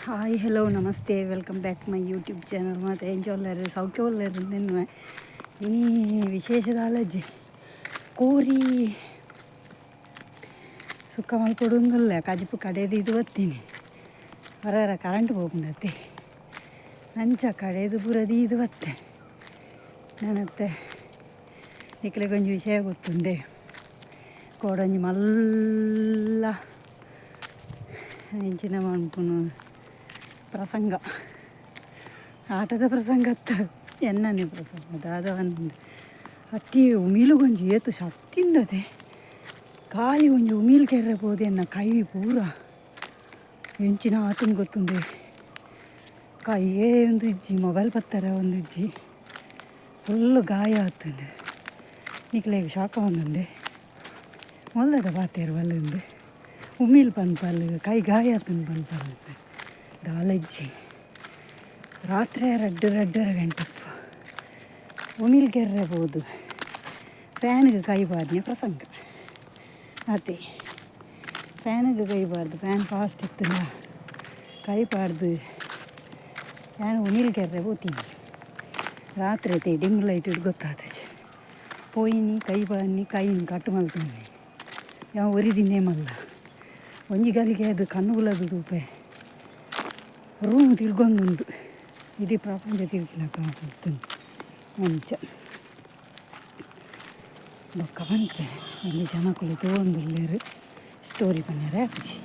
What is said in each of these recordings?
Hi, hello, namaste, welcome back my YouTube channel. ಮಾತ ಎಂಚ ಉಲ್ಲೆರ್? ಸೌಖ್ಯ ಉಲ್ಲೆರ್ ನೆನ್ವೆ. ಇನಿ ವಿಶೇಷ ದಾಲಜ್ಜಿ, ಕೋರಿ ಸುಕ್ಕ ಮಲ್ಪೊಡುಂದುಲ್ಲೆ. ಕಜಿಪು ಕಡೆದು ಇದು ಬತ್ತೀನಿ. ಹೊರ ಕರೆಂಟ್ ಪೋಪುಂಡತ್ತೆ, ಅಂಚ ಕಡೆದು ಪೂರ ದೀದು ಬತ್ತೆ. ನಾನತ್ತೆ ನಿಕ್ಲೆಗ್ ಒಂಜಿ ವಿಷಯ ಗೊತ್ತುಂಡೆ? ಕೋಡೊಂಜಿ ಮಲ್ಲ ಎಂಚಿನ ಮನ್ಪುನು ಪ್ರಸಂಗ, ಆಟದ ಪ್ರಸಂಗ ಅತ್ತ, ಎನ್ನನೆ ಪ್ರಸಂಗ ದಾದ ಪನ್ಪುಂಡು. ಅತ್ತಿ ಉಮಿಲುಗೊಂಜಿ ಏತ್ ಶಕ್ತಿ ಉಂಡತೆ. ಖಾಲಿ ಒಂಜಿ ಉಮಿಲ್ ಕೆರ್ರೆ ಪೋದು ಎನ್ನ ಕೈ ಪೂರ ಎಂಚಿನ ಆತುಂಡು ಗೊತ್ತುಂಡೆ. ಕೈಯೇ ಒಂದು ಇಜ್ಜಿ, ಮೊಬೈಲ್ ಪತ್ತರ ಒಂದು ಇಜ್ಜಿ, ಫುಲ್ಲು ಗಾಯ ಆತುಂಡು. ನಿಕ್ಲೆಗ್ ಶಾಕ ಬಂದುಂಡೆ. ಮೊಲ್ಲದ ಪಾತೆರ್ ಬಲ್ಲುಂದು ಉಮಿಲ್ ಪನ್ಪಲ್, ಕೈ ಗಾಯ ಆತುಂಡು ಪನ್ಪಲ್. ದಾಲ ಇಜ್ಜಿ. ರಾತ್ರಿ ರಡ್ಡ್ ರಡ್ಡರ ಗಂಟೆಪ್ಪ ಉಮಿಲ್ ಕೆರ್ರೆ ಪೋದು ಫ್ಯಾನಿಗೆ ಕೈ ಬಾರ್ನೆ ಪ್ರಸಂಗ. ಅತೆ ಫ್ಯಾನಿಗೆ ಕೈ ಬಾರ್ದು, ಫ್ಯಾನ್ ಫಾಸ್ಟ್ ಇತ್ತಲ್ಲ, ಕೈ ಪಾಡ್ದು ಫ್ಯಾನ್ ಉಮಿಲ್ ಕೆರ್ರೆ ಪೋತೀನಿ. ರಾತ್ರಿ ಐತೆ, ಡಿಮ್ ಲೈಟ್ ಗೊತ್ತಾತಜಿ. ಪೋಯಿನಿ, ಕೈ ಬಾರ್ನಿ, ಕೈನ್ ಕಟ್ ಮಲ್ತೊಂಡೆ. ಯಾವ ಒರಿದಿನ್ನೇ ಮಲ್ಲ ಒಂಜಿ ಗಲಿಗೆ ಅದು ಕಣ್ಣು ತೂಪೆ. ರೂಮ್ ತಿರ್ಗೊಂದುಂಡು, ಇಡೀ ಪ್ರಪಂಚ ತಿರ್ಗಿನ ಕಾಣ್ತುಂಡು. ಅಂಚ ಬೊಕ್ಕ ಪನ್ಪೆ. ಒಂಜಿ ಜನಕುಲು ತೂವೊಂದುಲ್ಲೆರ್, ಸ್ಟೋರಿ ಪನ್ಯರೆ ಆಪುಜಿ.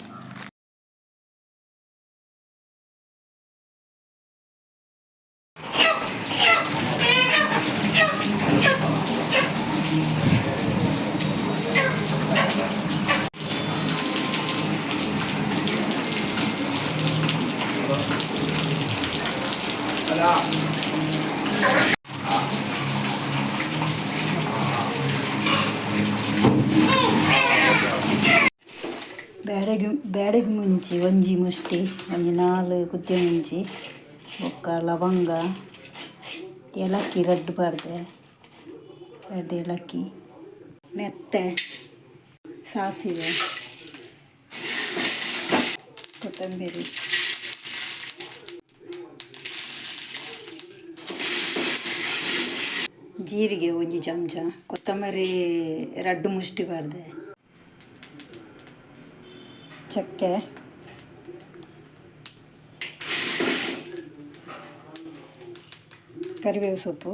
ಬ್ಯಾಡಗಿ ಬ್ಯಾಡಗಿ ಮುಂಚಿ ಒಂಜಿ ಮುಷ್ಟಿ, ಒಂಜಿ ನಾಲ್ ಕುದ್ದೆ ಮುಂಚಿ, ಬೊಕ್ಕ ಲವಂಗ, ಏಲಕ್ಕಿ ರಡ್ಡ್ ಪಾಡ್ದೆ, ರಡ್ಡ್ ಏಲಕ್ಕಿ, ಮೆತ್ತೆ, ಸಾಸಿವೆ, ಕೊತ್ತಂಬರಿ. ಜೀರಿಗೆ ಒಂಜಿ ಚಮಚ, ಕೊತ್ತಂಬರಿ ರಡ್ಡ್ ಮುಷ್ಟಿ ಪಾಡ್ದೆ, ಚಕ್ಕೆ, ಕರಿಬೇವು ಸೊಪ್ಪು,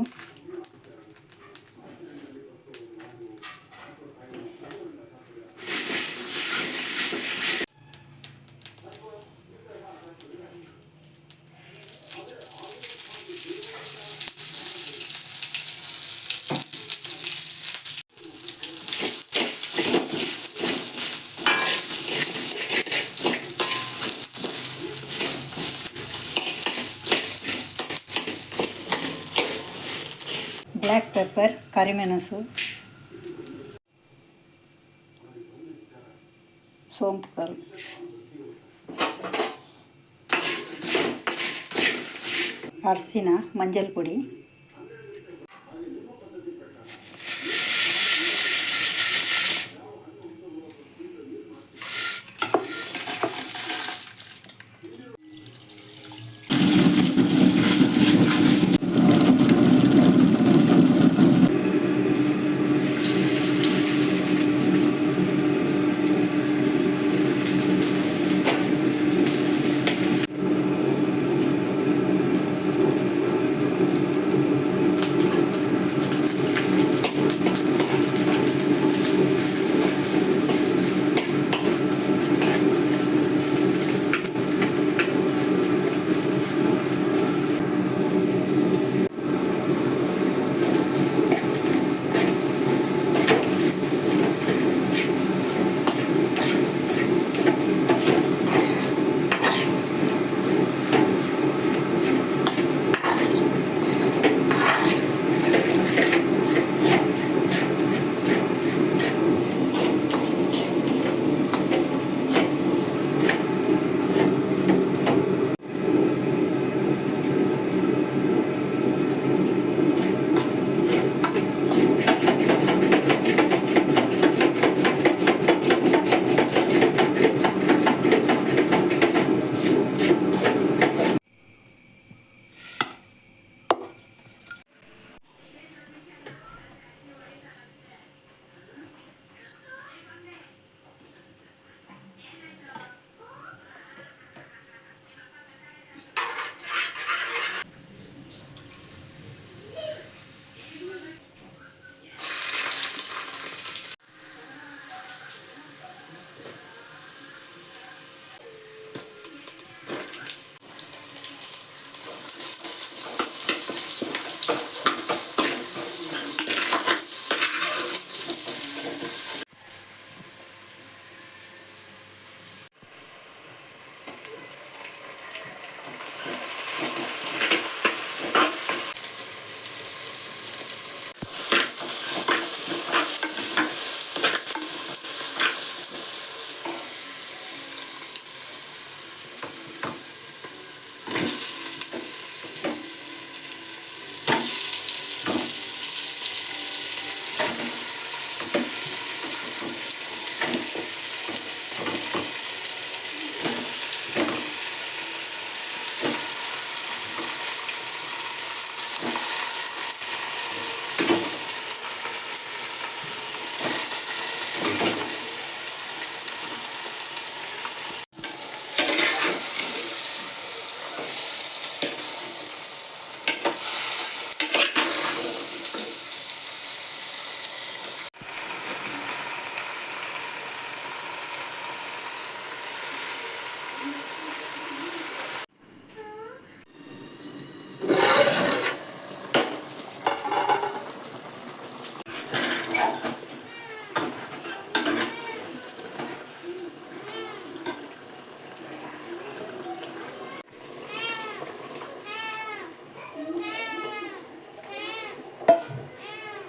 ಬ್ಲ್ಯಾಕ್ ಪೆಪ್ಪರ್, ಕರಿಮೆಣಸು, ಸೋಂಪು ಕಾಳು, ಅರಸಿನ, ಮಂಜಲ್ ಪುಡಿ.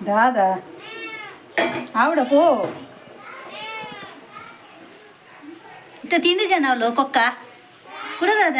ದಾದಾ ಆವಡ ಪೋ. ಇತ್ತ ತಿಂಡಿ ಜನ ಅವಳು ಕೊಕ್ಕ ಕುಡದಾದ.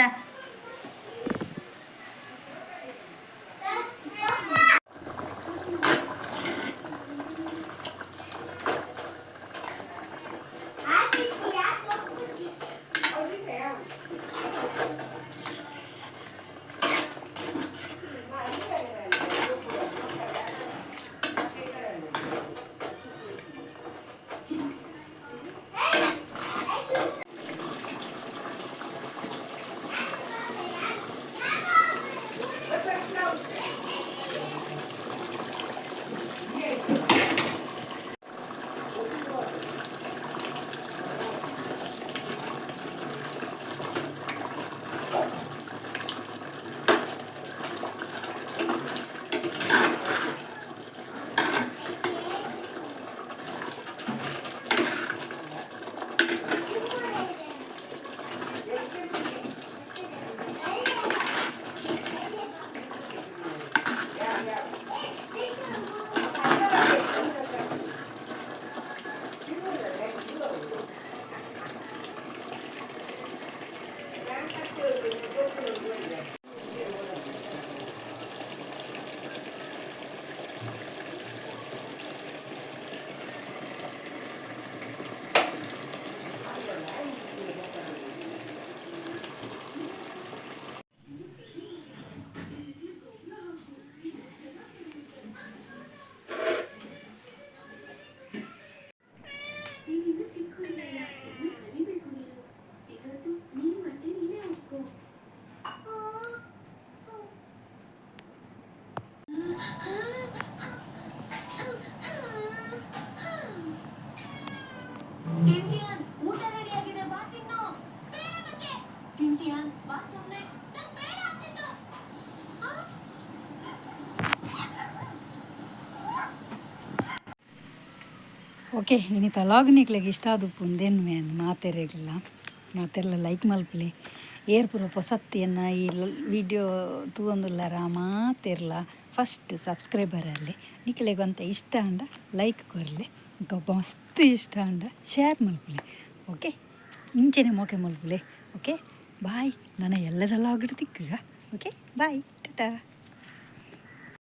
ನೀನಿನ್ನೂ ಚಿಕ್ಕವನಲ್ಲ, ಇನ್ನೂ ಕಲಿಬೇಕು ನೀನು. ಇವತ್ತು ನಿನ್ ಬಟ್ಟೆ ನೀನೇ ಒಪ್ಕೋ. ಟಿಂಟಿಯಾನ್, ಊಟ ರೆಡಿ ಆಗಿದೆ, ಬಾ ತಿನ್ನು. ಬೇಡ ನಂಗೆ. ಟಿಂಟಿಯಾನ್, ಬಾ ಸುಮ್ನೆ. ನಂಗ್ ಬೇಡ ಅಂತಿದ್ದು. ಆ? ಓಕೆ, ಇನಿ ತಲಾಗ್ ನಿಕ್ಲೆಗ್ ಇಷ್ಟ ಆದುಪ್ಪು ಉಂದೇನು ಮೇನ್ ಮಾತೆರೆಗ್ಲ ಮಾತೆರ್ಲ ಲೈಕ್ ಮಲ್ಪುಲೆ. ಏರ್ ಪೂರ ಪೊಸತ್ತಿಯನ್ನ ಈ ವಿಡಿಯೋ ತೂವೊಂದುಲ್ಲಾರ ಮಾತೆರ್ಲ ಫಸ್ಟ್ ಸಬ್ಸ್ಕ್ರೈಬರ್ ಅಲ್ಲಿ ನಿಕ್ಲೆಗ್ ಒಂತೆ ಇಷ್ಟ ಆಂಡ ಲೈಕ್ ಕೊರ್ಲೆ, ಬೊಕ ಮಸ್ತ್ ಇಷ್ಟ ಆಂಡ ಶೇರ್ ಮಲ್ಪುಲೆ. ಓಕೆ, ಇಂಚೆನೆ ಮೋಕೆ ಮಲ್ಪುಲೆ. Okay, bye. ನನ ಎಲ್ಲದಲ್ಲ ತಿಕ್ಕುಗ. Okay, bye, tata.